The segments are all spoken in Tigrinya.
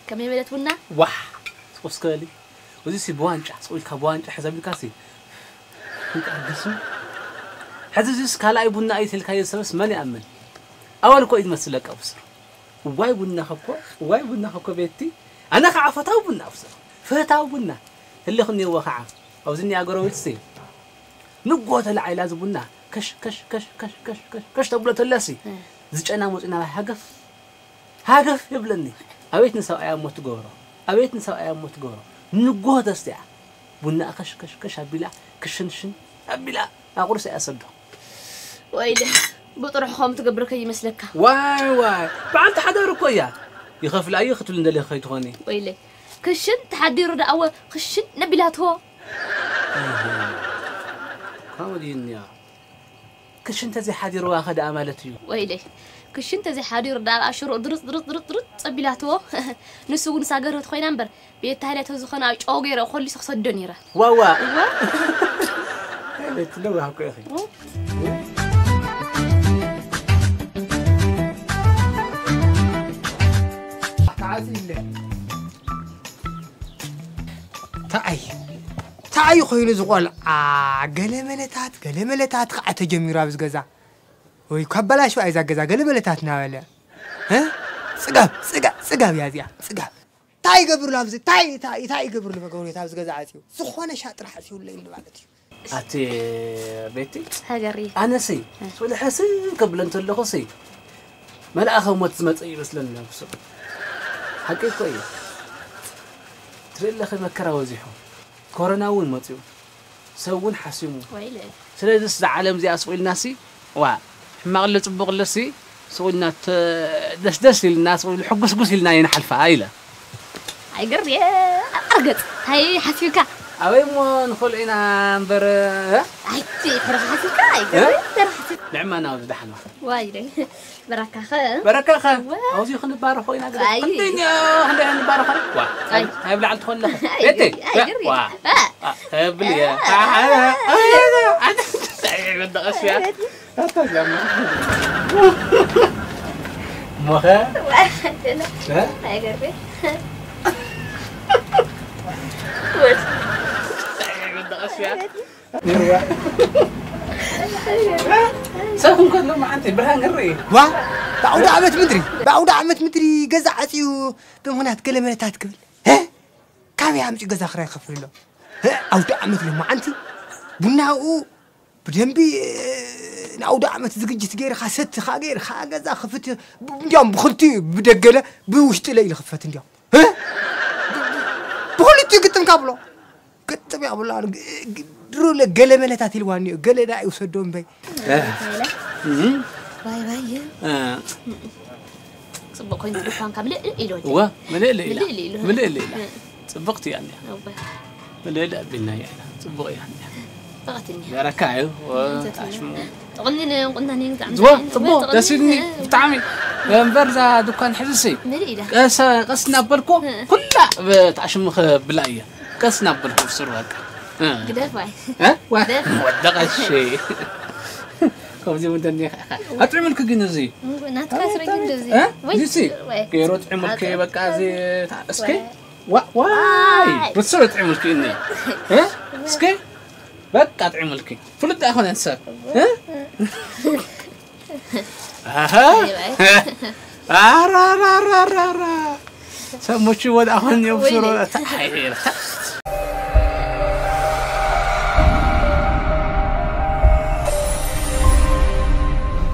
ከመይ በለት ቡና? ዋሕ! ስቁስ ከሊ። እዚ ሲ ብዋንጫ፣ ስቁ ኢልካ ብዋንጫ ሕዘብ ኢልካ ሲ። እንቃ ግስም። ሕዚ እዚስ ካልኣይ ቡና እዩ ትልካዮ ሰብስ መን ይኣምን? ኣወል እኮ እዩ ዝመስለካ ብስሩ። እዋይ ቡና ኸኮ፣ እዋይ ቡና ኸኮ ቤቲ። ኣነ ኸዓ ፈታው ቡና ብስሩ። ፈታው ቡና። ህልኽ እኒአዎ ኸዓ። ኣብዚ እኒኣ ጎረቤት ሲ። ንጎ ተላዒላ እዚ ቡና። ከሽ፣ ከሽ፣ ከሽ፣ ከሽ፣ ከሽ፣ ከሽ፣ ከሽ ተብሎ ተለሲ። እ። ዝጨና መፂኡ ናባይ ሃገፍ። ሃገፍ የብለኒ። ኣቤት ንሰብኣያ እሞ ትገብሮ። ኣቤት ንሰብኣያ እሞ ትገብሮ። ንጎ ተስቲያ። ቡና ከሽ ከሽ ከሽ ኣቢላ ክሽንሽን ኣቢላ ኣቑርሳ እያ ሰዶ። ወይለ ብጥርሑ ከም ትገብር ከይመስለካ። ዋይ ዋይ በዓልቲ ሓዳር እኮ እያ። ይኸፍላ እዩ ክትብል እንደለ ከይትኾኒ። ወይለ ክሽን ተሓዲሩ ደኣወ ክሽን ነቢላትዎ። ከምኡ ድዩ እኒኣ? ክሽን ተዘይሓዲርዋ ከ ደኣ ማለት እዩ። ወይለይ ክሽን ተዘይሓዲሩ ደኣ ሽሮ ድርፅ ድርፅ ድርፅ ድርፅ ጸቢላትዎ። ንሱ እውን ሳገርህት ኮይና እምበር ቤት ታህልያ ተዝኾነ ኣብ ጨው ገይረ ኮሊሱ ክሰዶ ነይረ። ዋዋ እዋ። ቤት ለዋህ እኮ ኢኺ። ተዓፂ ኢለ። ተኣይ ተኣይ ኮይኑ ዝቆልዓ ገለ መለታት ገለ መለታት ከዓ ተጀሚሩ ኣብዚ ገዛ ወይ ካብ በላሽዋ እዛ ገዛ ገለ መለታት እናበለ እ? ፅጋብ ፅጋብ ፅጋብ እያ እዚኣ ፅጋብ እንታይ ይገብርሉ ኣብዚ እንታይ እንታይ እንታይ ይገብርሉ መገብርት ኣብዚ ገዛ ዓፅዩ ዝኾነ ሻጥር ሓፂውለ ኢሉ ማለት እዩ ኣቲ ቤቲ ሃገሪ ኣነሲ ስለ ሕስብ ከብለ እንተለኹ ሲ መልኣኸ ሞት ዝመፀ ይመስለኒ ነብሱ ሓቂ እኮ እዩ ትርኢ ኣለኺ መከራ ወዚሑ ኮሮና እውን መፅኡ ሰብ እውን ሓሲሙ ወይለ ስለዚስ እዛ ዓለም እዚኣ ስቕ ኢልና ሲ ዋ ሕማቕ ኣሎ ፅቡቕ ኣሎ ሲ ስቕ ኢልና ተ- ደስደስ ኢልና ስቕ ኢሉ ሕጉስጉስ ኢልና ይንሓልፋ ኢለ ኣይገርም እየ ኣርገፅ እንታይ ሓሲብካ ኣበይ እሞ ንኽእሉ ኢና እምበር እ? ኣይቲ ተረኻ ሓሲብካ ኣይገርም ተረኻ ሓሲብ ንዕማ ናብ ዝደሓና ዋይለ በረካኸ በረካኸ ዋው። ኣብዚ ክንባረኾ ኢና ግዳ ኣይ። ክንደይ እኒኦ ክንደይ ክንባረኾ ዋ ኣይ። ኣብ ላዕሊ ትኾን ኣለኻ ኣይ፣ ቤተይ ኣይ፣ ኣይ፣ ዋ ኣይ። ተብል እየ ኣይ። ኣታ ዚያማ ሞኸ ኣይገርም ሰብ እንከሎ መዓንተ ብርሃን ክርኢ ዋ ብኣውደ ዓመት ምድሪ ብኣውደ ዓመት ምድሪ ገዛ ዓፅዩ ብምኽንያት ገለ መለታት ክብል እ? ካበይ ኣምፂኡ ገዛ ክራይ ከፍልሎ እ? ኣውደ ዓመት ሎመዓንቲ ቡናኡ ብደንቢ እ፣ ንኣውደ ዓመት ዝግጅት ገይርካ ሰትኻ ገይርካ ገዛ ክፍት ብ- እንዲያውም ብክልቲኡ ብደገለ ብውሽጢ ለኢሉ ክፈት እንዲያውም እ? ብክልቲኡ ግጥም ካብሎ ግጥም ያብላ ድሮ ገለ መለታት ኢልዋ እኒኦ ገለ ዳ ይውሰዶ እምበይ ባይ ባይ ጽቡቅ ኮይኑ ድኳንካ ምልእ ኢሉ ወደ ዋ ምልእ ኢላ ምልእ ኢሉ ምልእ ኢላ ጽብቅቲ እያ እኒኣ እወ ምልእ ኣቢልና እያ ጽቡቅ እያ እኒኣ በቃትኒ በረካ እዩ ተሽሙ ጥቕኒ ንቁናኒ ብጣዕሚ ዝዋ ጽቡቅ ደስ ኢልኒ ብጣዕሚ እምበር እዛ ድኳን ሕዝሲ ምልእ ኢላ ቀስ ቀስ እናበልኩ ኩላ ብታሽሙ ክብላ እየ ቀስ እናበልኩ ብስሩ በቃ እ። ግደፍ ዋይ እ? ዋ፣ ግደፍ። ወደቐ እሺ። ከምዚ እውን ደኒኻ ኢኻ። ኣጥዕምልኪ ግን እዚ። ናትካ ስረጊ እንደዚ። እ? ወይ፣ እዚ ሲ? ወይ። ገይሮ ጥዕምልኪ ኣጥዕም- በቃ እዚ ታ- እስኪ። ወይ። ዋ- ዋይ። ዋይ። ብስሩ ጥዕምልኪ እኒ። እ? እስኪ። በቃ ጥዕምልኪ። ፍሉጥ ኣይኮነን ሰብ። እ? ኣሃ። ኣራራራራራ። ሰሙቹ ወደ አሁን የብስሮ ወይኔ። ተአይ።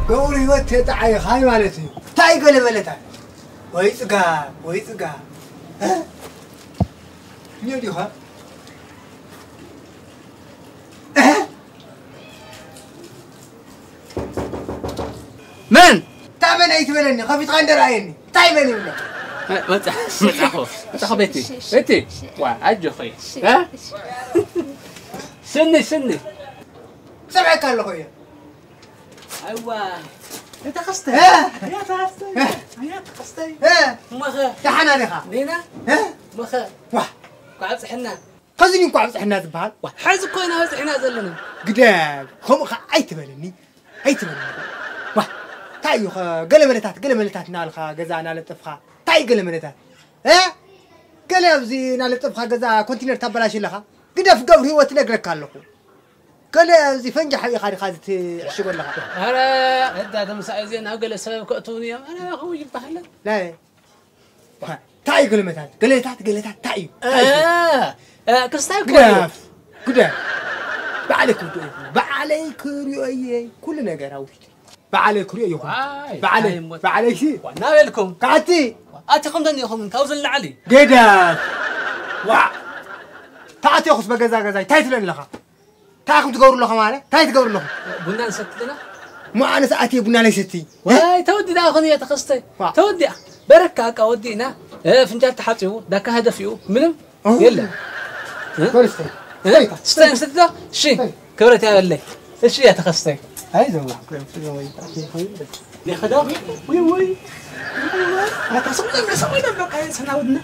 ገብሩ ህይወት ተጣዓይኻይ ማለት እዩ። እንታይ ገለ በለታ? ወይ ጽጋ፣ ወይ ጽጋ። እ? እኛ ዲኻ? እ? መን? እታ መን ኣይትበለኒ፣ ከፊትካ እንደርኣየኒ። እንታይ መን ይብሎ? መጻ-፣ መጻኹ፣ መጻኹ ቤቲ። ቤቲ። ዋ፣ ኣጆኺ። እ? ስኒ፣ ስኒ። ሰምዐካ ኣለኹ እየ። ኣይዋ። እታ ኸስተ። እ? እያ ተኸስተ። እ? እያ ተኸስተ። እ? እሞኸ። ደሓና ዲኻ? ዲና? እ? እሞኸ። ዋ። ኳዕ ኣብጽሕና። ከዚ ድዩ እንኳዕ ኣብፅሕና ዝበሃል? ዋ፣ ሕዚ እኮ ኢና በፂሕና ዘለና። ግደፍ፣ ከምኡ ኸዓ ኣይትበለኒ፣ ኣይትበለኒ። ዋ፣ እንታይ እዩ ኸ ገለመለታት፣ ገለመለታት እናበልኻ ገዛ እናለጠፍኻ፣ እንታይ እዩ ገለመለታት? እ? ገለ ኣብዚ እናለጠፍካ ገዛ ኮንቲነር ታበላሽ ኣለኻ። ግደፍ ገብሩ ህይወት እነግረካ ኣለኹ። ገለ ኣብዚ ፈንጂ ሓቢእኻ ዲኻ እዚ ትዕሽጎ ኣለኻ? ኧረ እዳ ተምሳኤ እዚአ ናብ ገለ ሰበብ ከእትዉኒ እዮም። ኣነ ከምኡ ይበሃል። ናይ እንታይ እዩ ገለመታት? ገለታት፣ ገለታት እንታይ እዩ? እንታይ እዩ? እ፣ እ፣ ክስታይ እኮ እዩ። ግደፍ፣ ግደፍ። ባዕለይ ክሪኦ እየ። ባዕለይ ክሪኦ እየ። ኩሉ ነገር ኣውሪድ። ባዕለይ ክሪኦ እየ። ዋይ፣ ባዕለይ፣ እንታይ እሞ ባዕለይ ሲ። ዋ፣ ናበልኩም? ካቲ። ኣቲኹም ደኒኹም፣ ካብዚ ንላዕሊ። ግደፍ። ዋ። ተኣቲኹስ በገዛ ገዛይ፣ እንታይ ትብለኒ ኣለኻ? እንታይ ኢኹም ትገብሩ ኣለኹም ኣነ? እንታይ ትገብሩ ኣለኹም? ቡና ንሰቲ ኣለና። እሞ ኣነስ ኣትየ ቡና ለይሰቲ። ዋይ፣ ተወዲኣ ኾን እያ ተኸስተ። ዋ። ተወዲኣ። በረካ፣ በቃ ወዲእና። እ፣ ፍንጃል ተሓጺቡ፣ ዳካ ተደፊኡ፣ ምንም ኦ። የለን። እ? በል ስተ። እ? ስተ። ስተ፣ ስተ። እሺ፣ ስተ። ክብረት ያበለይ። እሺ፣ እያ ተኸስተ። ኣይ፣ ዘዋ። ይኸዳ? ውይ፣ ውይ። ኣታ ሰው ይደብረ፣ ሰው ይደብረ፣ ካይ ሰናውድና።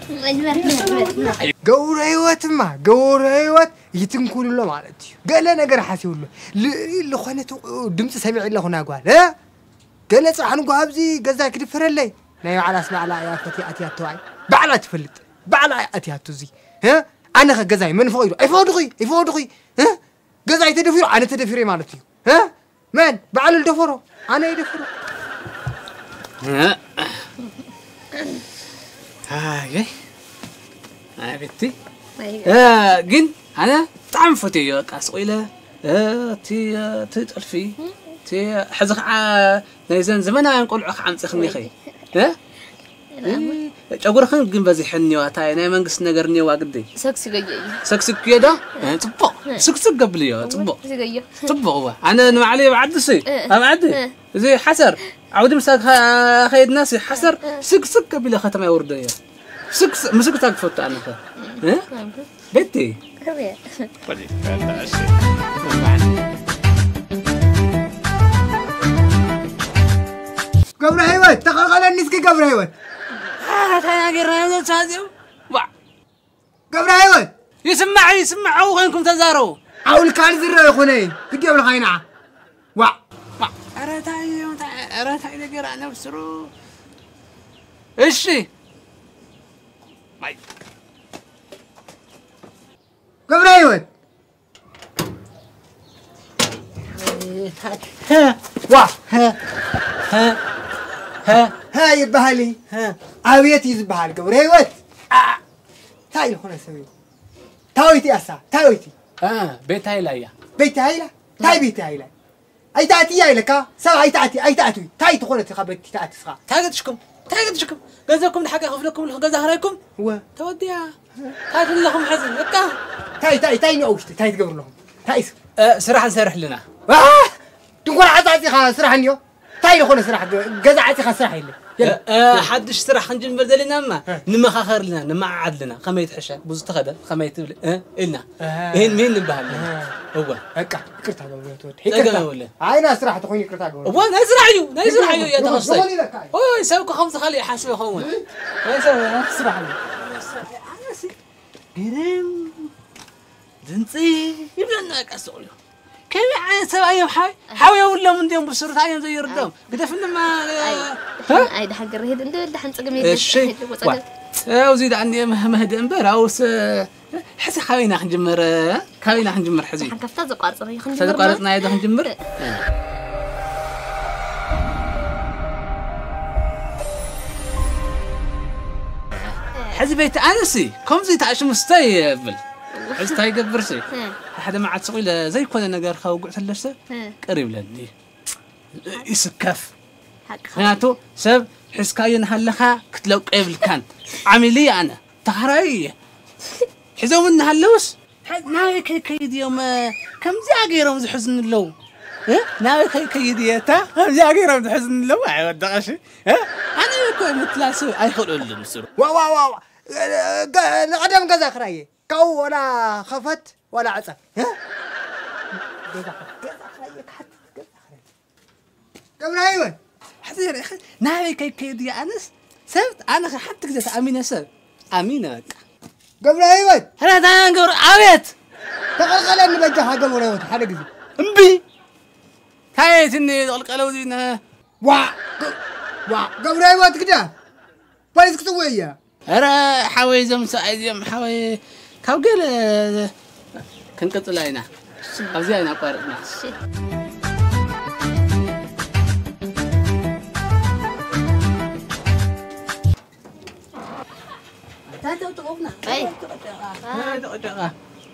ገብረ ህይወትማ፣ ገብረ ህይወት ይትንኩል ኣሎ ማለት እዩ። ገለ ነገር ሓሲቡ ኣሎ። ል-፣ ልኾነ ቱ-፣ ድምፂ ሰሚዐ ኣለኹ ናይ ጓል፣ እ? ገለ ፅባሕ ንጎ ኣብዚ ገዛይ ክድፈረለይ። ናይ ባዕላስ ባዕላ እያ ፈትያ ኣትያቶ ኣይ። ባዕላ ትፈልጥ። ባዕላ እያ ኣትያቶ እዚ። እ? ኣነ ኸ ገዛይ መን ፈቒዱ? ኣይፈቕድኹይ፣ ኣይፈቕድኹይ። እ? ገዛይ ተደፊሩ፣ ኣነ ተደፊረ ማለት እዩ። እ? መን? ባዕሉ ልደፈሮ? ኣነ ይደፍሮ። ኣየ። ኣቤቲ። ኣይ። እ፣ ግን ኣነ ብጣዕሚ ፈትየዮ፣ በቃ፣ ስቕ ኢለ፣ እ፣ እቲ፣ እቲ ጥልፊ፣ እቲ፣ ሕዚ ኸዓ ናይዘን ዘመናውያን ቆልዑ ኸዓ ኣምፂኽኒ ኸይ። እ? እ፣ ጨጉርኽን ግን በዚሐን እኒዋ፣ እታ ናይ መንግስቲ ነገር እኒዋ ግዲ። ሰግሲገዮ እዩ። ሰግሲግዮ ዶ? እ፣ ጽቡቕ። እ። ስግስግ ኣብልዮ፣ ጽቡቕ። ስገዮ። ጽቡቕ፣ እወ። ኣነ ንባዕለይ ኣብ ዓዲ ሲ፣ እ። ኣብ ዓዲ። እ። እዚ ሓሰር፣ ዓውዲ ምሳኻ ኸይድና ሲ፣ ሓሰር እ። ስግስግ ኣቢለ ከተማ የውርዶ እየ። ስግስ-፣ ምስግሳግ ክፈቱ ኣነ ኸ። እ? እ። ቤቲ። ከመይ? ገብረ ህይወት፣ ተቐልቐለኒ እስኪ ገብረ ህይወት። አ፣ ተናገርና፣ ተዛዚም። ዋ። ገብረ ህይወት። ይስማዕ፣ ይስማዕ፣ ኣብኡ ኮይንኩም ተዛረቡ። ዓውልካ ዝረአ ይኹነ፣ ግዲ የብልኻ ይንዓ። ዋ። ዋ። ኧረ ታይ፣ ኧረ ታይ ነገር ኣነብስሩ። እሺ። ማይ። ገብረ ህይወት። ዋ። ሀ ይበሃል። ኣቤት እዩ ዝበሃል ገብረ ህይወት። አ፣ እንታይ ዝኾነ ሰብ እዩ? ታወይቲ እያ እሳ፣ ታወይቲ። አ፣ ቤት ሃይላ እያ። ቤት ሃይላ? እንታይ ቤት ሃይላ? ኣይትኣትያ ኢለካ፣ ሰብ ኣይትኣቲ፣ ኣይትኣትዊ። እንታይ ትኾነ እቲ ካብ ቤት ትኣቲ እስኻ? እንታይ ገጥሽኩም? እንታይ ገጥሽኩም? ገንዘብኩም ንሓቂ ከፍለኩም ኣለኹ፣ ገዛ ክራይኩም? እወ። ተወዲኣ። እንታይ ትብለኹም ሕዚ? በቃ። እንታይ፣ እንታይ፣ እንታይ እኒኦ ውሽጢ? እንታይ ትገብሩ ኣለኹም? እንታይ እዩ? እ፣ ስራሕ ንሰርሕ ኣለና። ዋ! ድንኳን ዓጻጺኻ ስራሕ እኒኦ? እንታይ ዝኾነ ስራሕ? ገ-፣ ገዛ ዓጺኻ ስራሕ የለ። የለ። እ፣ እ፣ ሓድሽ ስራሕ ክንጅምር ዘለና እማ እ። ንመኻኸር ኣለና፣ ንመዓዓድ ኣለና። ከመይ ትሕሸ? ብዙ ተኸደ፣ ከመይ ትብል? እ፣ ኢልና። እህ። ይህን ምን ንበሃል ኣለና። እህ። እወ። በቃ፣ ይቅርታ ገብረ ህይወት ወዲ። ጸገም ይቅርታ። የብሉን። ኣይ፣ ናይ ስራሕ ተኾይኑ ይቅርታ ገብረ። እወ፣ ናይ ስራሕ እዩ፣ ናይ ስራሕ እዩ፣ እወ፣ እያ ተኸስተ። ዝኾነ ኢለካ እዩ። ኦይ፣ ሰብ እኮ ከምዚ ካልእ ይሓስብ ይኸውን። እ? ናይ ሰብ፣ ናይ ስራሕ እዩ። ኣነሲ ግርም ድምፂ ይብለና፣ በቃ፣ ስቕ ኢሉ። ከመይ ዓይነት ሰብኣይ እዮም ሓወይ? ሓው የብሎም እንድዮም ብስሩ፣ እንታይ እዮም ዘይርዶም? ኣይ። ግደፍንማ፣ ኣይ፣ እ? ኣይ፣ ደሓን ገረ ሄድ፣ እንደ ደሓን ጸገም የለን። እሺ። ሄድ፣ ወጸገም። ዋ። ኣብዚ ደኣ እንድየ መህ-፣ መህድእ እምበር፣ ኣብኡስ፣ ሕዚ ካበይና ክንጅምር? ካበይና ክንጅምር ሕዚ? ደሓን ካብታ ዘቋርጽና እዩ ክንጅምር። ተዘቋረጽና እየ ዶ ክንጅምር? እ። ሕዚ ቤት ኣነሲ፣ ከምዚ ተኣሽሙ ስተ ይብል። ሕዚ እንታይ ይገብርሲ? እ። ሓደ መዓት ስቕ ኢለ ዘይኮነ ነገር ካብ ውጉዕ ተለሰ፣ እ። ቅር ይብለኒ። ይስከፍ። ሓቅኻ። ምኽንያቱ ሰብ ሒዝካዮ እናሃለኻ ክትለቆ የብልካን። ዓሚል እየ ኣነ፣ ተኻራዪ እየ። ሒዞም እናሃለውስ፣ ሐ-፣ ናበይ ከይከይድ እዮም፣ እ፣ ከምዚኣ ገይሮም ዝሕዝኒ ኣለዉ? እ? ናበይ ከይከይድ እየ፣ እታ ከምዚኣ ገይሮም ዝሕዝኒ ኣለዉ? ኣይወደቐሽ። እ? ኣነ እኮ ምትላል ሰብ ኣይኽእለሉን ስሩ። ዋ፣ ዋ፣ ዋ፣ ዋ። ገ-፣ ንቐደም ገዛ ክራየ። ካብኡ ዋላ ኸፈት ዋላ ዕጸ። እ? ገዛ፣ ገዛ ክራየ፣ ክሓትት ገዛ ክራየ። ገብረ ህይወት። ሕዚ ርኢኺ፣ ናበይ ከይከይድ እየ ኣነስ? ሰብ፣ ኣነ ኸ ሓንቲ ግዜ ተኣሚነ ሰብ? ኣሚነ በቃ። ገብረ ህይወት። ሕራታ ገብረ፣ ኣቤት! ተቐልቀለኒ በጃኻ ገብረ ህይወት፣ ሓደ ግዜ። እምቢ! ታየትኒ ተቐልቀለው ዚነ። ዋ! ገ-፣ ዋ! ገብረ ህይወት ግዳ! ፖሊስ ክጽውዕ እየ። ኧረ ሓወይ፣ እዞም ሰብኣይ እዚኦም ሓወይ፣ ካብ ገለ ክንቅጽላ ኢና። ኣብዚኣ ኢና ኣቋርጽና። ኣይ። ኣይ፣ ጭቕጭቓ።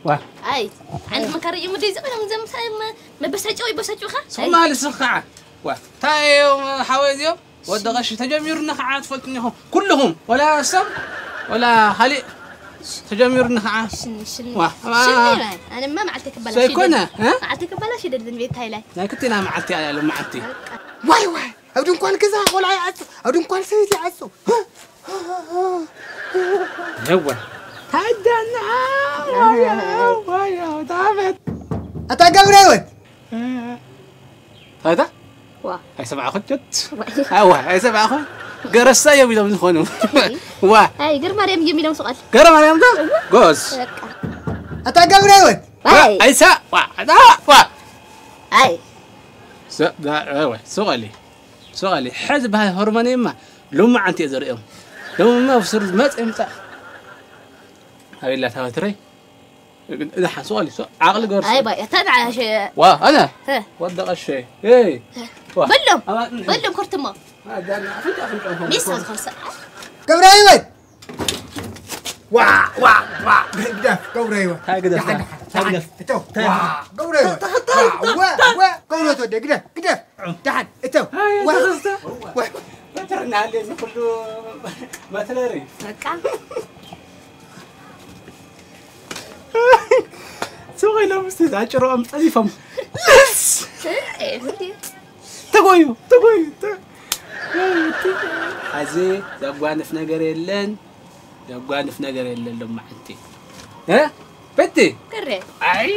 ዋ። ኣይ፣ ሓንቲ መካሪ እዩ ምድይ ዝቕደም ዘምሳይ መ-፣ መበሳጨዊ ይበሳጭውኻ? ስቕ ኣይ። ማል ስኽ ከዓ። ዋ። እንታይ እዮም ሓወይ እዚኦም? ወዲ ቀሺ ተጀሚሩኒ ከዓ ትፈልጡኒ ኢኹም። ኩልኹም፣ ወላ ሰብ፣ ወላ ካሊእ ተጀሚሩኒ ከዓ። ሽኒ፣ ሽኒ። ዋ፣ ዋ። ሽኒ ይበሃል። ኣነማ መዓልቲ ክበላሽ ዘይኮነ፣ ይደሊ። እ? መዓልቲ ክበላሽ ይደሊ ቤት ሃይላይ። ናይ ክልቴና መዓልቲ እያ ያለ መዓልቲ። በቃ። ዋይ፣ ዋይ። ኣብ ድንኳን ገዛ ቆልዓ ይዓጹ፣ ኣብ ድንኳን ሰበይቲ ይዓጹ። የዋ። ታዳና፣ ዋያ፣ ዋያ፣ ታበት። ኣታ ገብረ ህይወት። ታይታ? ዋ። ኣይሰማዕኹን ጀት? ዋ። ኣዋ፣ ኣይሰማዕኹን። ገረሳ እዮም ኢሎም ዝኾኑ። ዋ። ኣይ፣ ገር ማርያም እዮም ኢሎም ስቓል። ገረ ማርያም ዶ? ጎዝ። በቃ። ኣታ ገብረ ህይወት። ኣይ። ኣይሳ-፣ ዋ፣ ኣታ፣ ዋ። ኣይ። ስ-፣ ዳ-፣ ኣይ፣ ወይ፣ ስቕ በሊ። ስቕ በሊ። ሕዚ በሃይ ሆርሞን እማ ሎማዓንቲ እየ ዘርእዮም። ሎሚ እማ ብስሩ ዝመጽእ ይምጻእ። ኣቤላ ታወትረይ። እዛ ሓ-፣ ስቕ በሊ፣ ስቕ፣ ዓቕሊ ገርሱ። ኣይ፣ ባይ፣ እታ ንዓ ሸ-፣ ዋ፣ ኣነ? ሀ። ወዲ ቀሸ። ኤይ። ዋ። በሎም፣ ኣባ-፣ በሎም ኮርትሞ። ኣ፣ ዳና፣ ኣፍንጫ፣ ኣፍንጫ ኾን-፣ ሚስ ኾን-፣ ዝኾን ሰ-፣ ገብረ ህይወት። ዋ፣ ዋ፣ ዋ፣ ግደፍ፣ ገብረ ህይወት። ታይ ግደፍ፣ ደሓን፣ ታይ ደሓን፣ ግደፍ? እተው። ታይ ዋ፣ ግደፍ? ገብረ ህይወት። ታ-፣ ታ-፣ ዋ፣ ታ-፣ ዋ፣ ታ-፣ ዋ፣ ገብረ ህይወት ወደ፣ ግደፍ፣ ግደፍ። ደሓን፣ እተው። ኣይ፣ ዋ፣ ተኸስተ። ዋ። በትርና ኣለኒ ኩሉ በትረሪ። በቃ። ስቕ ኢሎም ምስቲ ኣጭርኦም ጸዲፎም። ልስ! ተጎዩ፣ ተጎዩ፣ ተ-፣ ሕዚ ዘጓንፍ ነገር የለን፣ ዘጓንፍ ነገር የለን ሎማዓንቲ። እ? በቲ? ግሬ። ኣይ!